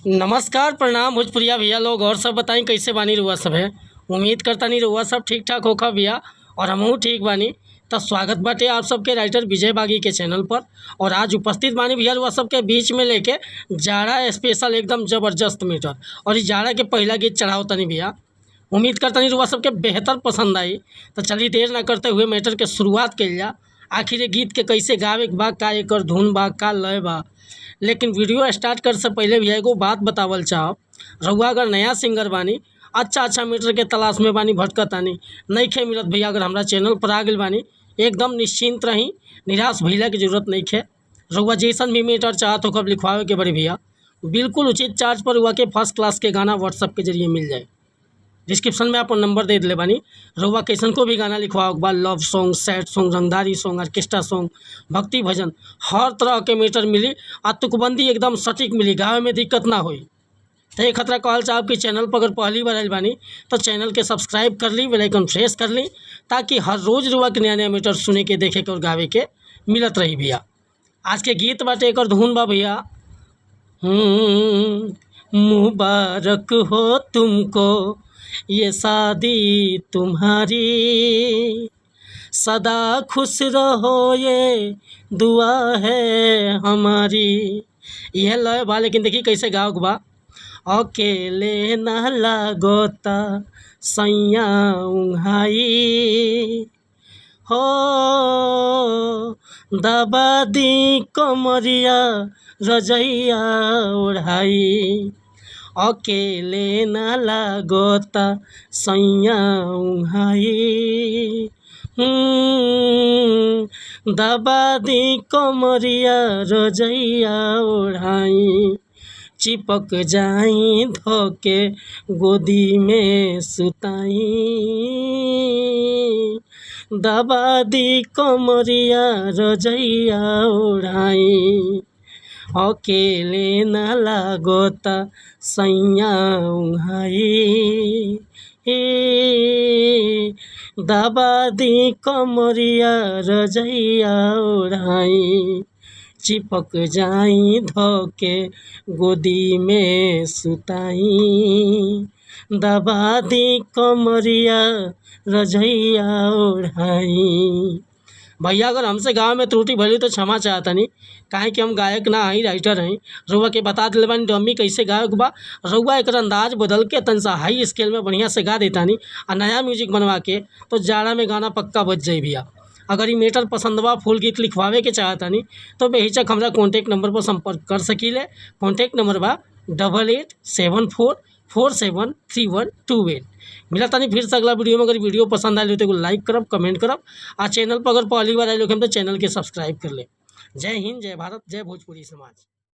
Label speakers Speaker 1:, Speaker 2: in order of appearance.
Speaker 1: नमस्कार, प्रणाम भोजपुरिया भैया लोग। और सब बताई कैसे बानी रुआ सब है। उम्मीद करतानी रुआ सब ठीक ठाक होखा भैया और हमहू ठीक बानी। त स्वागत बाटे आप सबके राइटर विजय बागी के चैनल पर। और आज उपस्थित बानी भैया रुआ सबके बीच में लेके जाड़ा स्पेशल एकदम ज़बरदस्त मीटर और इस जाड़ा के पहला गीत चढ़ाओ तनी भैया। उम्मीद करतनी रुआ सबके बेहतर पसंद आई। तो चलिए देर ना करते हुए मैटर के शुरुआत कइल जा। आखिर ये गीत के कैसे गावे के बा, का एकर धुन बा, का लय बा। लेकिन वीडियो स्टार्ट करे से पहले भैया एगो बात बतावल चाहब। रउआ अगर नया सिंगर बानी, अच्छा अच्छा मीटर के तलाश में बानी, भटकतानी, नइखे मिलत भैया, अगर हमरा चैनल पर आ गइल बानी एकदम निश्चिंत रही, निराश भइला के जरूरत नइखे। रउआ जैसन भी मीटर चाहत हो लिखवावे के बड़ी भैया, बिल्कुल उचित चार्ज पर रउआ के फर्स्ट क्लास के गाना व्हाट्सअप के जरिए मिल जाए। डिस्क्रिप्शन में अपन नंबर दे दिले बानी। रउआ कैसन को भी गाना लिखवाओ बा, लव सॉन्ग, सैड सॉन्ग, रंगदारी सॉन्ग, ऑर्केस्ट्रा सॉन्ग, भक्ति भजन, हर तरह के मीटर मिली आ तुकबंदी एकदम सटीक मिली, गावे में दिक्कत ना होई। तो ये खतरा कहल चाहब कि चैनल पर अगर पहली बार आइल बानी तो चैनल के सब्सक्राइब कर ली, बेल आइकन प्रेस कर ली, ताकि हर रोज़ रुआ के नया नया मीटर सुने के, देखे के और गावे के मिलत रही भैया। आज के गीत बाटे, एकर धुन बा भैया। मुबारक हो तुमको ये शादी तुम्हारी, सदा खुश रहो ये दुआ है हमारी। यह लय बा, लेकिन देखी कैसे गाओ बा। अकेले न लागोता सैया उहाई हो, दबा दी कमरिया रजैया ओढ़ाई। अकेले न लागोता सैया उहाई, दबा दी कमरिया रजैया ओढ़ाई। चिपक जाई धोके गोदी में सुताई, दबा दी कमरिया रजैया ओढ़ाई। अकेले न लागोता सैया उहाई, दबा दी कमरिया रजैया ओढ़ाई। चिपक जाई धोके गोदी में सुताई, दबा दी कमरिया रजैया ओढ़ाई। भैया अगर हमसे गाँव में त्रुटि भइल तो क्षमा चाहतनी, काहे कि हम गायक ना हई, राइटर हई। रउआ के बता दिले बानी डम्मी कैसे गावे बा। रउआ एकर अंदाज बदल के तन सा हाई स्केल में बढ़िया से गा देतानी आ नया म्यूजिक बनवा के, तो जाड़ा में गाना पक्का बज जाई भैया। अगर ये मैटर पसंद बा, फुल गीत लिखवावे के चाहतानी तो बेहिचक हमरा कॉन्टैक्ट नंबर पर संपर्क कर सकीले। कॉन्टैक्ट नंबर बा 8874473128। मिला तानी फिर से अगला वीडियो में। अगर वीडियो पसंद आयल तो लाइक करब, कमेंट करब आ चैनल पर अगर पहली बार आयल तो चैनल के सब्सक्राइब कर ले। जय हिंद, जय भारत, जय भोजपुरी समाज।